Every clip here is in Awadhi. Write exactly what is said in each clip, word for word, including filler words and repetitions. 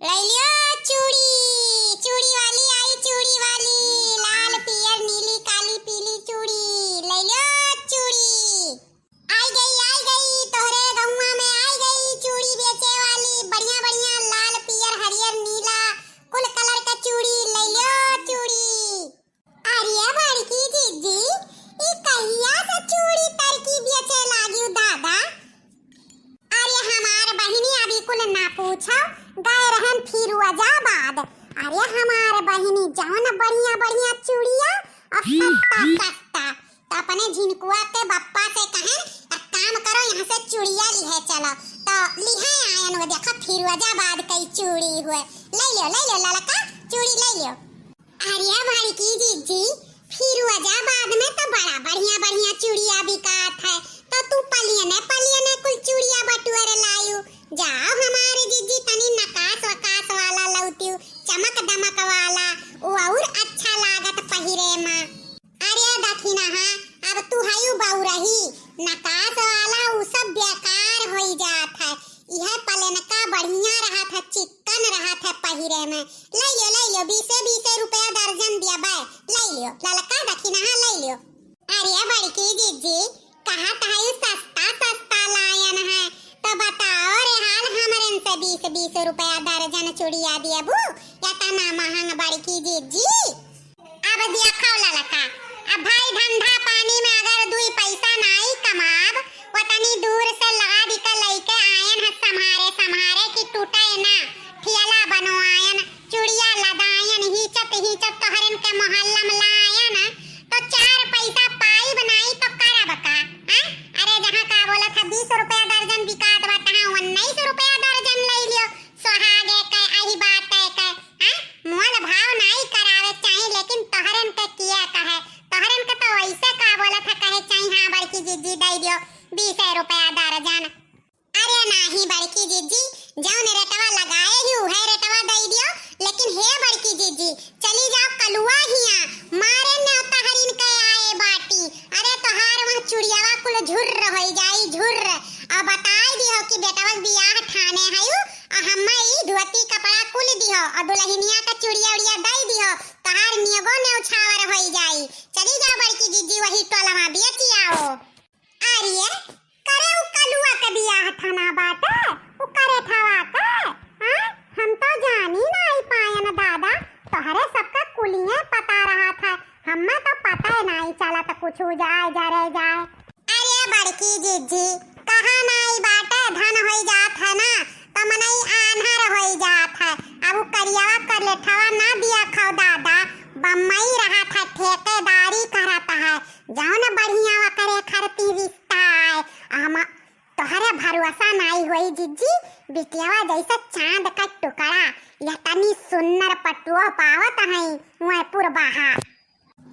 लइ लियो चूड़ी, चूड़ी वाली आई, चूड़ी वाली, लाल, पियर, नीली, काली, पीली चूड़ी, लइ लियो चूड़ी। आई गई, आई गई, तोहरे गौवा में आई गई चूड़ी बेचे वाली, बढ़िया, बढ़िया, लाल, पियर, हरियर, नीला, कुल colour का चूड़ी, लइ लियो चूड़ी। अरे बड़की जिज्जी, ई कहिया से चूड़ी तरकी बेचे लागिउ दादा? अरे हमार बहिनी, अभी कुल ना पूछो, गए रहन फिरोजाबाद। अरे हमार बहिनी, जौन बढ़िया बढ़िया चूड़िया और सस्ता सस्ता, तो अपने झिनकुआ के बप्पा से कहन, "एक काम करो, यहाँ से चूड़िया लिहे चलो।" तो लिहे आयन, वो देखो फिरोजाबाद कई चूड़ी हुए। लइ लियो, लइ लियो ललका, चूड़ी लइ लियो। अरे बड़की जिज्जी, फिरोजाबाद में तो बड़ा बढ़िया बढ़िया चूड़िया बिकात है, तो तू पलियने पलियने कुल चूड़िया बटुअर लायू। जाओ हमारे जिज्जी, तनी नकास वकास वाला लौतियू, चमक दमक वाला, वो और अच्छा लागत पहिरे में। अरे दखिनहा, अब तू हयू बउरही, नकास वाला उ सब बेकार होई जात है। इहे पलेनका बढ़िया रहत है, चिक्कन रहत है पहिरे में। लइ लियो, लइ लियो, बीसे बीसे रुपया दर्जन दिया बे। लइ लियो, ललका दखिनहा लइ लियो। अरे बड़की जिज्जी, कहत हयू सस्ता सस्ता लायन है, तो बताओ रे हाल हमरन से बीस बीस रुपया दर्जन चूड़िया दियबू, या तना महंग बड़की जिज्जी? अब देखो ललका, अब भाई धंधा पानी में अगर दुई पैसा नाई कमाब, वतनी दूर से लाद के लइके आयन है सम्हारे सम्हारे कि टूटे ना, ठियला बनवायन, चूड़िया लदायन, हीचत हीचत तोहरन के मोहल्ला में लायन, तो चार पैसा पाइब नाई तो करब का? हैं? अरे जहाँ का बोलत है बीस रुपया दर्जन बिकात बा, तहाँ उन्नीस रुपया दर्जन लइ लियो। सोहागे के, अही बाटे के, हैं? मोल भाव नाई करावे के चाही, लेकिन तोहरन के किया कहे, तोहरन के तो वैसे का बोलत है, कहे चाही, "हाँ बड़की जिज्जी, दइ दियो बीसे रुपया दर्जन।" अरे नाही बड़की जिज्जी, जौन रेटवा लगाए ही उहे रेटवा दइ दियो, लेकिन हे बड़की जिज्जी, चली जाओ कलुआ हियाँ, मारे नेवता हरिन के आए बाटी। अरे तोहार वह चुड़ियावा कुल झुर्र होइ जाई, झुर्र। और बताई दिहो कि बेटवा के बियाह ठाने हयू, आ हम्मे ई धोती कपड़ा कुल दिहो, और दुलहिनिया का चुड़िया उड़िया दइ दिहो, तोहार नियगो नेउछावर होइ जाई। चली जाओ बड़की जिज्जी, वही टोलवा बेची आओ। अरे, करे उ कलुआ के बियाह ठना बाटे, उ करे ठवा के, हाँ? हम तो जानी नाई पायन दादा, तोहरे सबका कुलिये पता रहत है, हम्मे तो पता ही नाई चलत कुछ जाए जरे जाए। अरे बड़की जिज्जी, कहाँ नाई बाटे, धन होई जात है ना, तो मनई आन्हर होई जात है। अब उ करियावा कलेठवा ना दिया खाओ दादा, बम्मई रहत है, ठेकेदारी करत है, जौन बढ़िया ओकरे खरती रिश्ता आए। हम तोहरे भरोसा नाई होई जिज्जी, बिटियावा जैसे चांद का टुकड़ा, यह तनी सुन्नर पटुआ पावत है, वह पुरबाहा।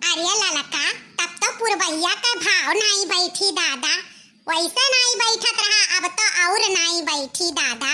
अरे ललका, तब तो पुरबहिया का भाव नाई बैठी दादा, वैसे नाई बैठत रहा, अब तो और नाई बैठी दादा।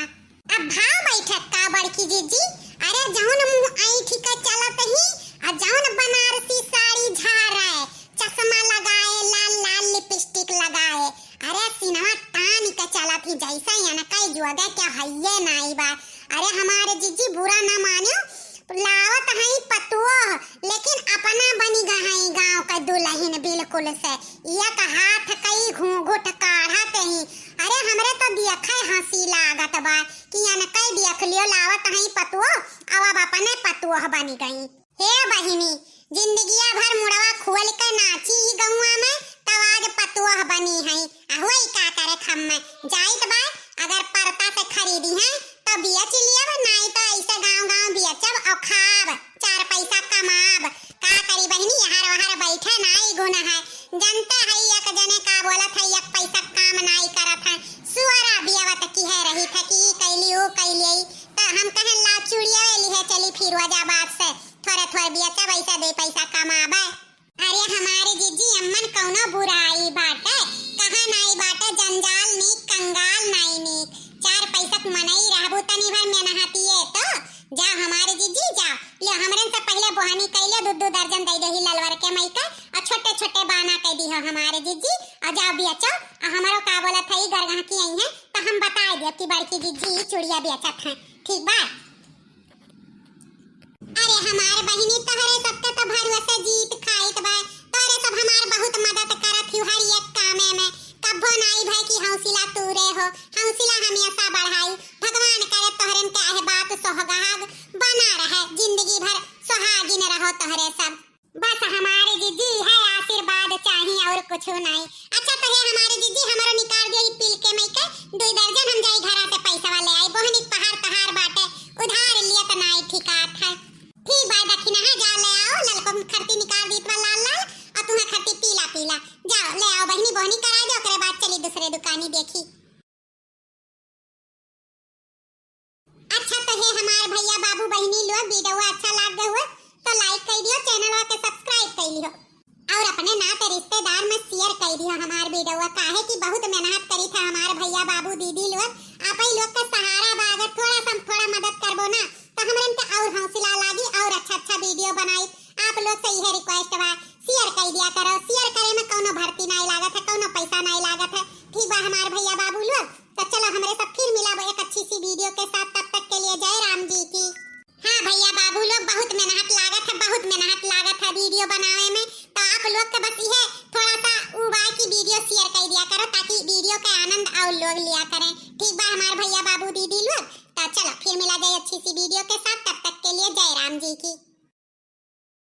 अब भाव बैठत का बड़की जिज्जी? अरे जौन मुंह ऐंठी के चलत ही, आ जौन बनारसी साड़ी झारे, चश्मा लगाए, लाल लाल लिपस्टिक लगाए, अरे सिनवा तान के चलत ही, जैसे इनका जोगे के हइये नाई बा। अरे हमारे जिज्जी बुरा ना मानियो, लावत हई पतोह, लेकिन अपना बनी गहई गाँव का दुलहिन बिल्कुल से। एक हाथ कई घूंघट काढ़त ही। अरे हमरे तो दियखै हंसी लागत बा कि अनकै दियख लियो लावत हई पतोह, अब, अब अपने पतोह बनी गई। हे बहिनी, जिंदगिया भर मुड़वा खुअल के नाची ही गौवा में, तब आज पतोह बनी हई। अहुए का करे खम्मे, जाइत बा, अगर परता से खरीदी हैं, तो बियच लियब, नाई तो ऐसे गाँव गाँव बियचब और खाब, चार पैसा कमाब। का करी बहिनी, यहाँ वहाँ बैठे नाई गुण है। जनते है, एक जने का बोलत है, एक पैसा काम नाई करत है। सुअरा बियावत की है रही था कि ई कैली, ऊ कैली, तो हम कहें, "ला चूड़िया वे लिहे चली फिरोजाबाद से, थोड़े थोड़े बियचब, ऐसे दो पैसा कमाबे।" अरे हमारे जिज्जी, अम्मन कौनो बुराई बाटे, कहाँ नाई बाटे, जंजाल नीक, कंगाल नाई नीक। चार पैसक मनई रहबू तनी भर मेहनतिए तो। जाओ हमारे जिज्जी, जाओ। ले हमरन से पहिले बोहनी कैले दू दू दर्जन दे देही ललवर के मई के, और छोटे छोटे बाना कह दी हो हमारे जिज्जी, और जाओ बेचो, और हमरो का बोलत है, ई गरगहा की आई हैं, तो हम बताए दियो कि बड़की जिज्जी ई चूड़िया बेचत हैं, ठीक बा? हमार बहिनी, तोहरे सबके तो भरोसे जीत खाइत बा। तोहरे सब हमार बहुत मदद करत हिउ हर एक कामे में। कब्बो नाई भए कि हौसला तूरे हो, हौसला हमेशा बढ़ाई। भगवान करे तोहरेन के आशीर्वाद सोहगहाग बना रहे, जिंदगी भर सुहागिन रहो तोहरे सब। बस हमारे जिज्जी है आशीर्वाद चाही और कुछ नहीं। अच्छा तो हे हमारे जिज्जी, हमरो निकाल दियो ई पिल के मई के दुई दर्जन, हम जाई घरा से पैसा ले आई। बोहनी पहाड़ तहार बाटे, उधार लियत नाई ठिकात है। ठीक बा दखिना है, जा ले आओ, ललको खरती निकाल दीत बा लाल लाल, और तुम्हें खरती पीला पीला। जाओ ले आओ बहिनी, बोहनी करा दो, ओकरे बाद चली दूसरे दुकानी देखी। अच्छा तो हे हमार भैया बाबू बहिनी लोग, वीडियो अच्छा लाग गए हुए तो लाइक कर दियो, चैनल के सब्सक्राइब कर लियो और अपने नाते रिश्तेदार में शेयर कर दियो हमार वीडियो। काहे कि बहुत मेहनत करी था हमार भैया बाबू दीदी लोग, आप ही लोग का सहारा बा। अगर थोड़ा सा थोड़ा मदद करबो ना तो हमरन के और हौसला लागी और अच्छा अच्छा वीडियो बनाई। आप लोग से यह रिक्वेस्ट बा, शेयर कर दिया करो। शेयर करे में कौनो भर्ती नहीं लागत है, कौनो पैसा नहीं लागत है। ठीक बा हमार भैया बाबू लोग, तो चलो हमरे सब फिर मिलाबो एक अच्छी सी वीडियो के साथ। तब तक के लिए जय राम जी की। हाँ भैया बाबू लोग, बहुत मेहनत लागत है, बहुत मेहनत लागत है वीडियो बनावे में। तो आप लोग के बस यह थोड़ा सा उ बा कि वीडियो शेयर कर दिया करो, ताकि वीडियो का आनंद और लोग लिया करें। ठीक बा हमार भैया बाबू दीदी लोग, तो चलो फिर मिला जाए अच्छी सी वीडियो के साथ। तब तक के लिए जय राम जी की।